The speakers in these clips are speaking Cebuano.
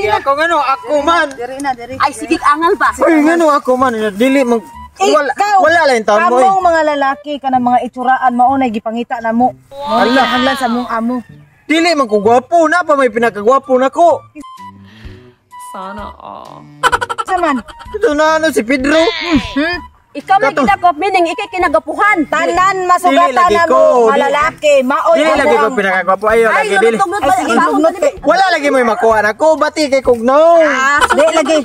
Lagi ako ngano ako man. Diri na, diri. Ay, sige, angal ba? Uy, ngano ako man dili mag wala Ikaw, wala lang taon mo. Among mga lalaki kanang mga itsuraan mao nay gipangita namo. Mao Ala. kinahanglan sa mong amo. Dili man ko gwapo na pa may pinakagwapo nako. Sana all. Sa man? Ito na ano si Pedro. Ikaw may Kato. gidakop, meaning ikay kinagapuhan. Tanan Dili masugatan lagi na ko, mo dili- mga lalaki. Maoy Dili amo lagi ko ang- pinakagwapo ayo Ay, lagi dili. lunot-lunot Ay, sige, lunot kay. Wala lagi mo makuha nako bati kay kugnaw. Dili lagi.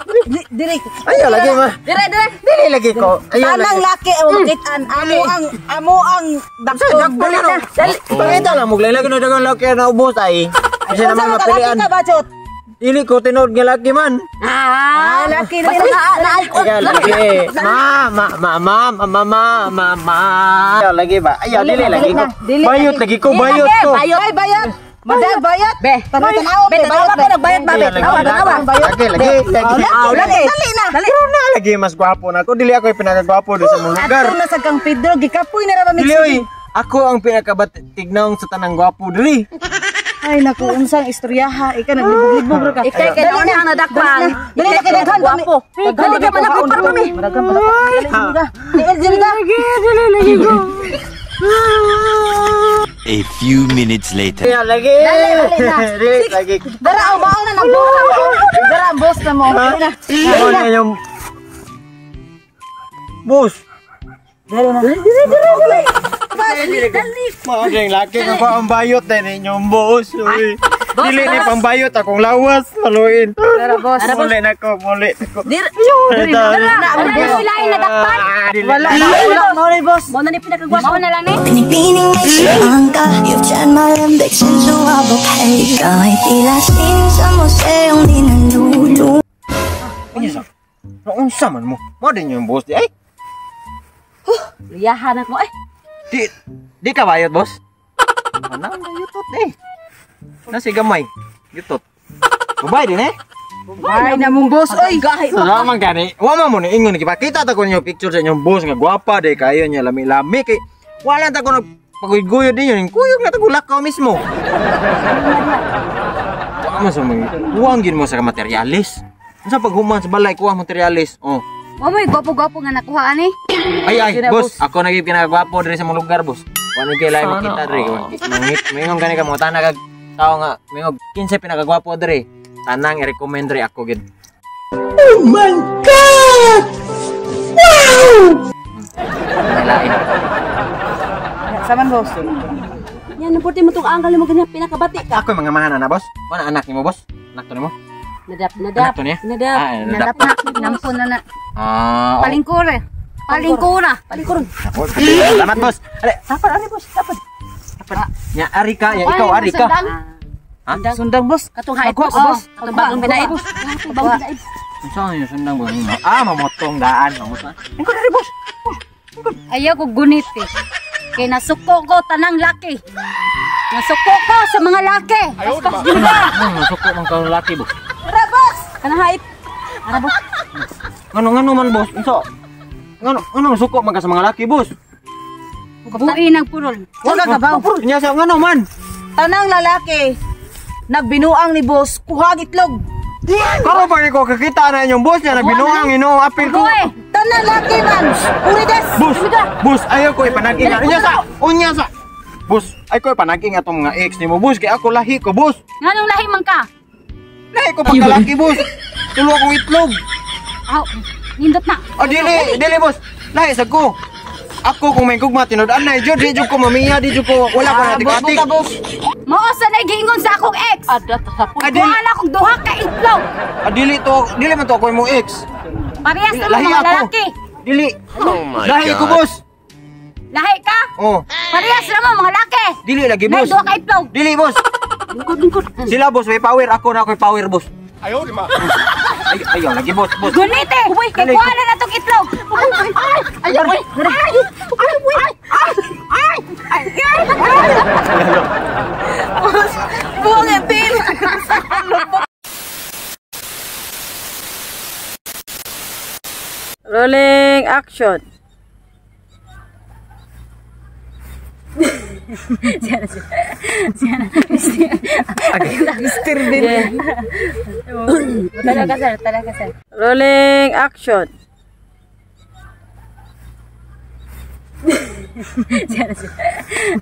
Dili. Ayo lagi ma. Dire, dire. Dili lagi ko. Ayo Tanang lagi. laki ang makitaan. Amo ang Sa dakton. dakpon ano? Pangita lang mo lagi na dagang laki na ubos ay. Kasi Unsa naman man ka laki mapilian. ka ba, Chot? Dili ko tinuod nga laki man. Ah, Laki basta na. na Ikaw lagi. Ma, ma, ma, ma, ma, ma, ma, ma, ma. Ayaw lagi ba? Ayaw, dili lagi ko. Dili Bayot lagi ko, bayot ko. Bayot. Ay, bayot. Madag bayot. Be. Tanaw tanaw, Be, be, tanawa bayot. ko nagbayot ba, be? Ayaw, lagi, Tanawa, tanawa. lagi. Lagi, lagi, lagi. Ah, laki. Dali na. Pero na lagi mas gwapo na ako. Dili ako yung pinakagwapo doon sa mong lugar. Ato na sa kang Pedro, gikapoy na ra ba Dili oy, ako ang pinakabatignaong sa tanang gwapo dili. Ay naku, unsang istoryaha, ika naglibog-libog ra ka. Ikay kay naon ang nadakpan. Dali na kay daghan kami. Gwapo. Dali ka man ako para mami. Daghan pa dali ka. Dili ka. A few minutes later. Ayaw lagi. Dali, dali na. Dili lagi. Dara ang mao na nang boss. Dara ang boss na mo. Dali na. Ano na yung Boss, Dali na. Dili dili dili. Dali. Mao ding laki ko pa ang bayot din inyong boss. Uy. Dili ni pambayot akong lawas, maluin. Dara boss. Muli na ko, muli na ko. Dire. Ito. Wala na lain nadakpan. Wala na wala mao ni boss. Mo na ni pinakagwapo na lang ni. Pinipining may siyang ka. You've turned my limbics into a bouquet. Kahit tila sining sa museong di nalulung. Unsa? Unsa man mo? Mao din yung boss di ay. Liyahan ako eh. Di di ka bayot, boss? Ano na yutot eh. Nasi gamay. Yutot. Babay din eh. Ay na mong boss oy. Salamat gani. Wa man mo ni ingon gipakita ta ko ninyo picture sa inyong boss nga gwapa day kayo niya lami-lami kay wala ta ko nagpaguyod ninyo ning kuyog na ta ko mismo. Wa man sa mga kuwang gin mo sa materialis. Unsa paghuman sa balay kuha materialis? Oh. Wa may gwapo-gwapo nga nakuha ani. Ay ay, boss, ako na gyud pinakagwapo diri sa mong lugar, boss. Wa na gyud lahi makita diri. Mangit, mingon gani ka mo tana kag tao nga mingog kinsa pinakagwapo diri. Tanang i-recommend diri ako gid. Oh my God! Wow! Lain. Saman boss. Yan, naporti mo tong angal mo ganyan pinakabati ka. Ako yung mga mahana na, boss. Wala anak nimo, boss. Anak to nimo. Nadap, nadap. Anak to niya? Nadap. Ah, nadap. Nadap na, nampon na na. Ah, oh. Palingkura. Palingkura. Palikuron. Ako, salamat, boss. Ale, Tapad ari boss, tapad. nya ari ka, nya ikaw ari ka. Ha? Sundang boss. Katong hait Magkuha boss. ko, boss. Katong bagong binaid. Katong bagong binaid. Unsa man yung sundang ba? Ah, mamotong daan, mamotong. Ingkod ari, boss. Ayaw ko gunit eh. Kay nasuko ko tanang laki. Nasuko ko sa mga laki. Ayaw, masuko man ka laki, boss. Dara boss. Kanang hait. Ara boss. Ngano ngano man, boss? Unsa? Ngano ngano suko man ka sa mga laki, boss? Buhi ng purol. Wa ka kabaw. Nya sa ngano man? Tanang lalaki nagbinuang ni boss kuhag itlog. Karon pa ni ko kakita na inyong boss niya nagbinuang inoong apil ko. Buhi. Tanang laki man. Urides. Boss, boss, ayaw ko ipanaging. Unya sa, unya sa. Boss, ay ko ipanaging atong mga ex nimo, boss, kay ako lahi ko, boss. Nganong lahi man ka? Lahi ko pagkalaki, boss. Tulo akong itlog. Aw, nindot na. Ah, dili, dili, boss. Lahi sa ko. Ako kung may gugma tinud-an na jud, di jud ko mamiya, di jud ko wala pa Boss natik-atik. ka boss. Mao sa nagiingon sa akong ex. Ada tapon. Ah, dili, Kuha na akong duha ka itlog. ah, dili to, dili man to ako imong ex. Parehas na Lahi mga ako. lalaki. Dili. Oh my Lahi ko, God. boss. Lahi ka? Oh, Parehas na mo mga laki. dili lagi, Nay boss. duha ka itlog. Dili, boss. Lingkod, lingkod. Sila, boss, may power. Ako na ako'y power, boss. Ayaw, di ma. Ay, ayaw, lagi, boss, boss. Gunit eh. Kay Dali. kuha na na tong itlog. Ay, ay, ay, ay, ay, ay, ay, ay. Buang epil. Rolling action. Siya na siya. Siya na. Mister din. Talaga, sir. Talaga, sir. Rolling action. Siya na siya.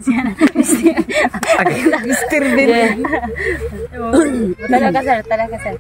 Siya na. Mister din. Talaga, sir. Talaga, sir.